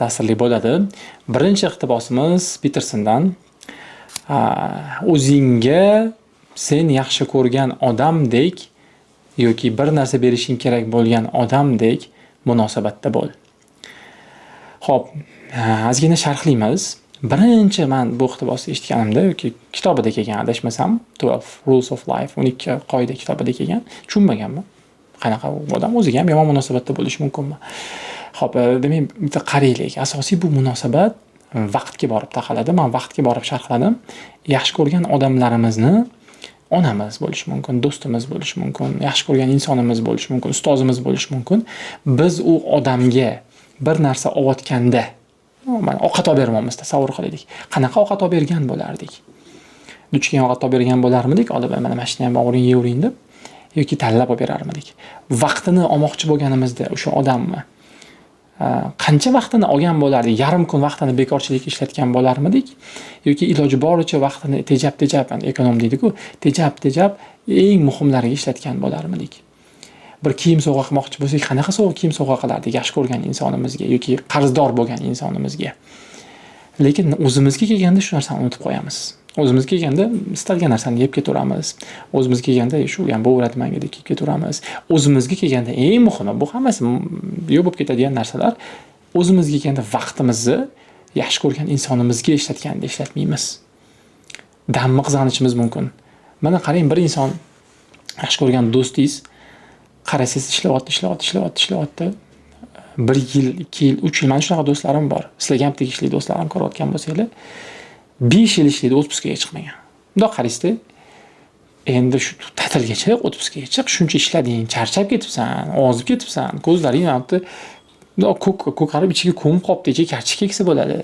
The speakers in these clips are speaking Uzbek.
Ta'sirli bo'ladi. Birinchi iqtibosimiz Petersondan. O'zingga sen yaxshi ko'rgan odamdek yoki bir narsa berishing kerak bo'lgan odamdek munosabatda bo'l. Xo'p, ozgina sharhlaymiz. Birinchi man bu iqtibosni eshitganimda yoki kitobida kelgan, adashmasam, 12 Rules of Life, 12 qoida kitobida kelgan. Tushunmaganman. Qanaqa u odam o'ziga ham yomon munosabatda bo'lishi mumkinmi? Xo'p, demak, bitta qaraylik. Asosiy bu munosabat vaqtga borib taqaladi. Man vaqtga borib sharhladim. Yaxshi ko'rgan odamlarimizni, onamiz bo'lishi mumkin, do'stimiz bo'lishi mumkin, yaxshi ko'rgan insonimiz bo'lishi mumkin, ustozimiz bo'lishi mumkin. Biz u odamga bir narsa olayotganda, mana, ovqat olib beryapmiz, tasavvur qilaylik. Qanaqa ovqat olib bergan bo'lardik? Duch kelgan ovqat olib bergan bo'larmidik? Olib, mana shuni ham og'ring yeyavering deb yoki tanlab olib berarmidik? Vaqtini olmoqchi bo'lganimizda o'sha odamni qancha vaqtini olgan bo'lardik? Yarim kun vaqtini bekorchilikka ishlatgan bo'larmidik yoki iloji boricha vaqtini tejab-tejab, эконом deydi-ku, tejab-tejab eng muhimlariga ishlatgan bo'larmidik? Bir kiyim sovg'a qilmoqchi bo'lsak, qanaqa kiyim sovg'a qilardik yaxshi ko'rgan insonimizga yoki qarzdor bo'lgan insonimizga? Lekin o'zimizga kelganda shu narsani unutib qo'yamiz. O'zimizga kelganda istalgan narsani yeb ketaveramiz. O'zimizga kelganda shu ham bo'laveradi menga deb kiyib ketaveramiz. O'zimizga kelganda, eng muhimi, bu hammasi yo'q bo'lib ketadigan narsalar. O'zimizga kelganda vaqtimizni yaxshi ko'rgan insonimizga ishlatganda ishlatmaymiz. Damni qizg'anishimiz mumkin. Mana qarang, bir inson, yaxshi ko'rgan do'stingiz, qarasangiz, ishlayapti, ishlayapti, ishlayapti, ishlayapti. 1 yil, 2 yil, 3 yil, mana shunaqa do'stlarim bor. Sizlarga ham tegishli do'stlarim, ko'rayotgan bo'lsanglar, 5 yil ishlaydi, отпуск ga chiqmagan. Bundoq qaraysizda, endi shu ta'tilga chiq, отпуск ga chiq, shuncha ishlading, charchab ketibsan, ozib ketibsan, ko'zlaring mana bundoq ko'karib, ichiga ko'mib qolibdi, ichiga kartoshka eksa bo'ladi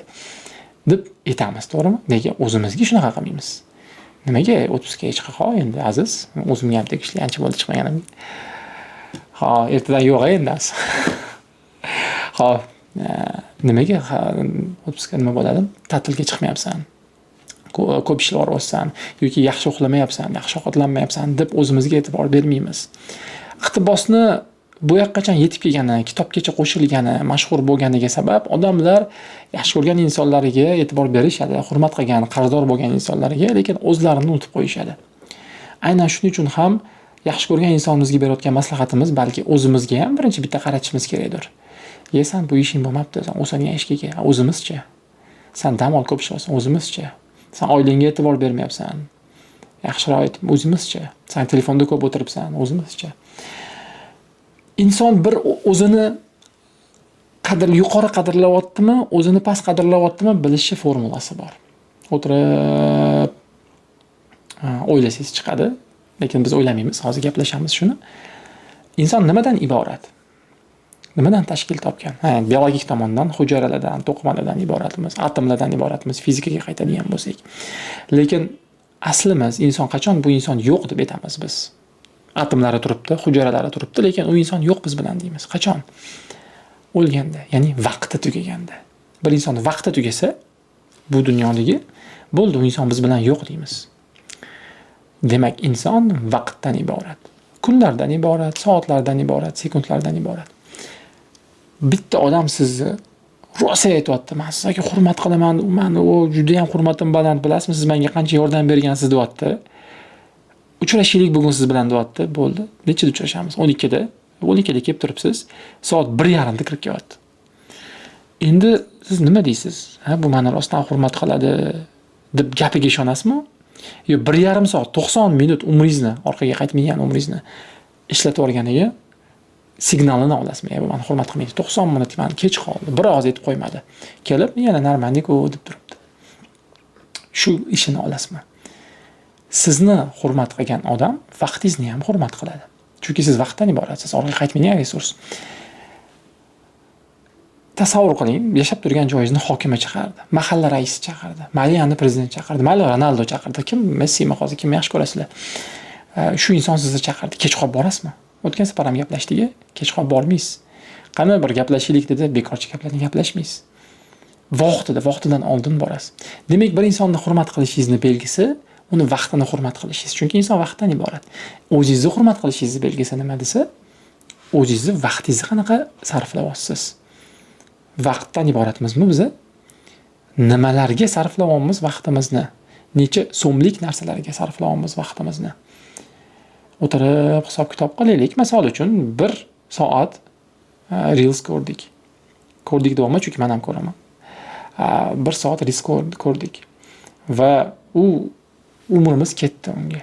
deb aytamiz, to'g'rimi? Nega o'zimizga shunaqa qilmaymiz? Nimaga отпуск ga chiqa qol endi, aziz? O'zimga ham tegishli, ancha bo'ldi chiqmaganimga. Xo'p, ertadan yo'q endi. Xo'p, nimaga отпуск ga, nima bo'ladi? Ta'tilga chiqmayapsan. Ko'p ishlayapsan yoki yaxshi uxlamayapsan, yaxshi ovqatlanmayapsan deb o'zimizga e'tibor bermaymiz. Iqtibosni bu yoqqacha yetib kelgani, kitobgacha qo'shilgani, mashhur bo'lganiga sabab odamlar yaxshi ko'rgan insonlariga e'tibor berishadi, hurmat qilgan, qarzdor bo'lgan insonlariga, lekin o'zlarini unutib qo'yishadi. Aynan shuning uchun ham yaxshi ko'rgan insonimizga berayotgan maslahatimiz balki o'zimizga ham birinchi bitta qaratishimiz kerakdir. Ye, san bu ishing bo'lmabdi, san o'sadigan ishga kel, o'zimizcha. San dam ol, ko'p ishlayapsan, o'zimizcha. San oilangga e'tibor bermayapsan. Yaxshiroq aytib, o'zimizcha. San telefonda ko'p o'tiribsan, o'zimizcha. Inson bir o'zini yuqori qadrlayaptimi, o'zini past qadrlayaptimi, bilishi formulasi bor. O'tirib o'ylasangiz chiqadi, lekin biz o'ylamaymiz, hozir gaplashamiz shuni. Inson nimadan iborat? Nimadan tashkil topgan? Ha, biologik tomondan hujayralardan, to'qimalardan iboratmiz, atomlardan iboratmiz, fizikaga qaytadigan bo'lsak. Lekin aslimiz, inson qachon bu inson yo'q deb aytamiz biz? Atomlari turibdi, hujayralari turibdi, lekin u inson yo'q biz bilan deymiz. Qachon? O'lganda, ya'ni vaqti tugaganda. Bir inson vaqti tugasa, bu dunyodagi bo'ldi, u inson biz bilan yo'q deymiz. Demak, inson vaqtdan iborat. Kunlardan iborat, soatlardan iborat, sekundlardan iborat. Bitta odam sizni rosa aytyapti, "Men sizga hurmat qilaman, mani u juda ham hurmatim baland, bilasizmi, siz menga qancha yordam bergansiz" deyapti. Uchrashaylik bugun siz bilan deyapti. Bo'ldi. Nechida uchrashamiz? 12da. 12da kelib turibsiz. Soat 1:30da kirib kelyapti. Endi siz nima deysiz? Ha, bu meni rostdan hurmat qiladi deb gapiga ishonasizmi? Yo 1,5 soat, 90 minut umringizni, orqaga qaytmagan umringizni ishlatib yuborganiga signalini olasizmi? Bu meni hurmat qilmaydi. 90 minut mani kech qoldi. Bir og'iz aytib qo'ymadi. Kelib yana нормальный-ku deb turibdi. Shu ishini olasizmi? Sizni hurmat qilgan odam vaqtingizni ham hurmat qiladi. Chunki siz vaqtdan iboratsiz, orqaga qaytmaydigan resurs. Tasavvur qiling, yashab turgan joyingizni hokimi chaqirdi, mahalla raisi chaqirdi, mayli endi prezident chaqirdi, mayli Ronaldo chaqirdi, kim, Messimi, hozir kimni yaxshi ko'rasizlar? Shu inson sizni chaqirdi. Kech qolib borasizmi? O'tgan safar ham gaplashdik, kech qolib bormaysiz. Qani, bir gaplashaylik dedi, bekorchi gaplarni gaplashmaysiz. Vaqtida, vaqtidan oldin borasiz. Demak, bir insonni hurmat qilishingizni belgisi uni vaqtini hurmat qilishingiz. Chunki inson vaqtdan iborat. O'zingizni hurmat qilishingizni belgisi nima desa, o'zingizni vaqtingizni qanaqa sarflayapsiz. Vaqtdan iboratmizmi biza? Nimalarga sarflayapmiz vaqtimizni? Necha so'mlik narsalarga sarflayapmiz vaqtimizni? O'tirib hisob-kitob qilaylik. Misol uchun 1 soat Reels ko'rdik. Ko'rdik deyapman, chunki men ham ko'raman. 1 soat Reels ko'rdik va u umrimiz ketdi unga.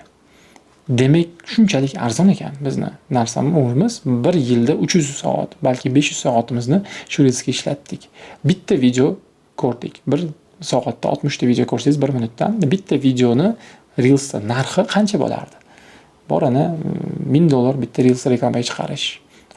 Demak, shunchalik arzon ekan bizni narsamiz, umrimiz 1 yilda 300 soat, balki 500 soatimizni shu Reelsga ishlatdik. Bitta video ko'rdik. 1 soatda 60 ta video ko'rsangiz 1 minutdan bitta videoni Reelsda narxi qancha bo'lardi? Bor ana $1000 bitta Reels reklamaga chiqarish.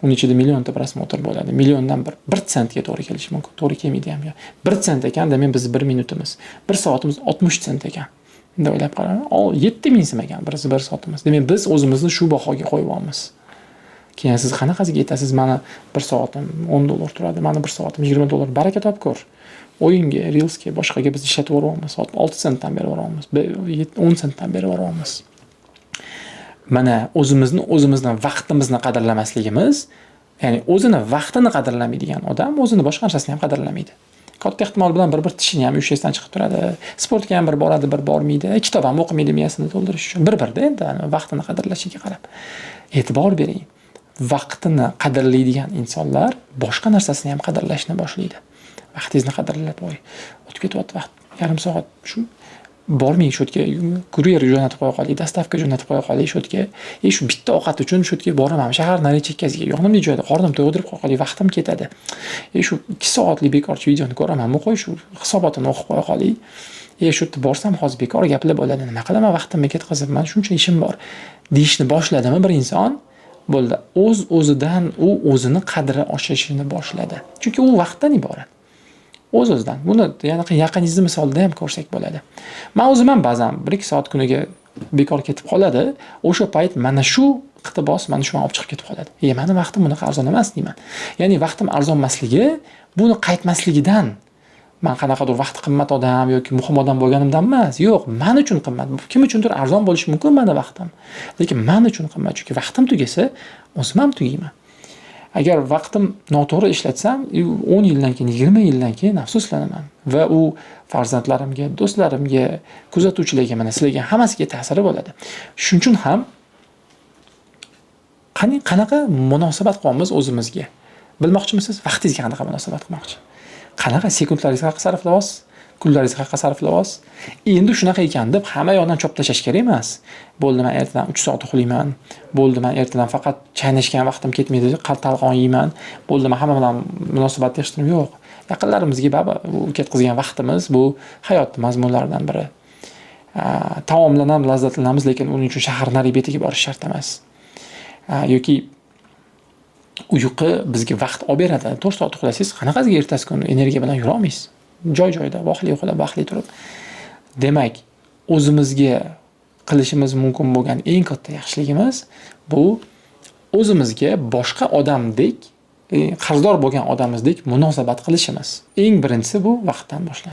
Uning ichida millionta просмотр bo'ladi. Milliondan bir sentga to'g'ri kelishi mumkin. To'g'ri kelmaydi ham. 1 sent ekan, demak biz 1 minutimiz, 1 soatimiz 60 sent ekan. Endi o'ylab qarang, 7000 so'm ekan bir soatimiz. Demak, biz o'zimizni shu bahoga qo'yyapmiz. Keyin siz qanaqasiga aytasiz, mani 1 soatim $10 turadi, mani 1 soatim $20, baraka top ko'r. O'yinga, Reelsga, boshqaga biz ishlatib yuboryapmiz. 6 sentdan berib yuboryapmiz, 10 sentdan berib yuboryapmiz. Mana o'zimizni o'zimizni vaqtimizni qadrlamasligimiz, ya'ni o'zini vaqtini qadrlamaydigan odam o'zini boshqa narsasini ham qadrlamaydi. Katta ehtimol bilan bir tishini ham yuvish esdan chiqib turadi. Sportga ham bir boradi, bir bormaydi. Kitob ham o'qimaydi miyasini to'ldirish uchun. Bir-birda endi vaqtini qadrlashiga qarab. E'tibor bering. Vaqtini qadrlaydigan insonlar boshqa narsasini ham qadrlashni boshlaydi. Vaqtingizni qadrlab, voy, o'tib ketyapti vaqt, yarim soat shu bormang shu yerga, kuryer jo'natib qo'ya qoling, доставка jo'natib qo'ya qoling shu yerga. Shu bitta ovqat uchun shu yerga boraman, shahar nari chekkasiga, yonimda joyda qornim to'ydirib qo'ya qoling, vaqtim ketadi. Shu 2 soatlik bekorchi videoni ko'ramanmi, qo'y shu hisobotini o'qib qo'ya qoling. Shu yerda borsam hozir bekor gaplar bo'ladi, nima qilaman vaqtimni ketkazibman, shuncha ishim bor deyishni boshladimi bir inson, bo'ldi. O'z-o'zidan u o'zini qadri oshishini boshladi. Chunki u vaqtdan iborat. O'z-o'zidan. Buni yana yaqiningizni misolida ham ko'rsak bo'ladi. Men o'zim ham ba'zan 1-2 soat kuniga bekor ketib qoladi. O'sha payt mana shu iqtibos mana shu olib chiqib ketib qoladi. Mani vaqtim bunaqa arzon emas deyman. Ya'ni vaqtim arzon emasligi, buni qaytmasligidan men qanaqadir vaqti qimmat odam yoki muhim odam bo'lganimdan emas. Yo'q, men uchun qimmat. Kim uchundir arzon bo'lishi mumkin meni vaqtim. Lekin men uchun qimmat, chunki vaqtim tugasa, o'zim ham tugayman. Agar vaqtim noto'g'ri ishlatsam, 10 yildan keyin, 20 yildan keyin afsuslanaman va u farzandlarimga, do'stlarimga, kuzatuvchilarga, mana sizlarga hammasiga ta'siri bo'ladi. Shuning uchun ham qanaqa munosabat qilyapmiz o'zimizga? Bilmoqchimisiz? Vaqtingizga qanaqa munosabat qilmoqchi? Qanaqa sekundlaringizni qayerga sarflayapsiz? Kunlaringizni qayerga sarflayapsiz? Endi shunaqa ekan deb hamma yoqdan chop tashlash kerak emas. Bo'ldi, men ertadan 3 soat uxlayman. Bo'ldi, men ertadan faqat chaynashgan vaqtim ketmaydi, talqon yeyman. Bo'ldi, men hamma bilan munosabat yig'ishtirim yo'q. Yaqinlarimizga baribir u ketkazgan vaqtimiz bu hayot mazmunlaridan biri. Taomdan ham lazzatlanamiz, lekin uning uchun shahar nari betiga borish shart emas. Yoki uyqu bizga vaqt olib beradi. 4 soat uxlasangiz, qanaqasiga ertasi kuni energiya bilan yura olmaysiz. Joy-joyida vaqtli uxlab, vaqtli turib. Demak, o'zimizga qilishimiz mumkin bo'lgan eng katta yaxshiligimiz bu o'zimizga boshqa odamdek, qarzdor bo'lgan odamimizdek munosabat qilishimiz. Eng birinchisi bu vaqtdan boshlanadi.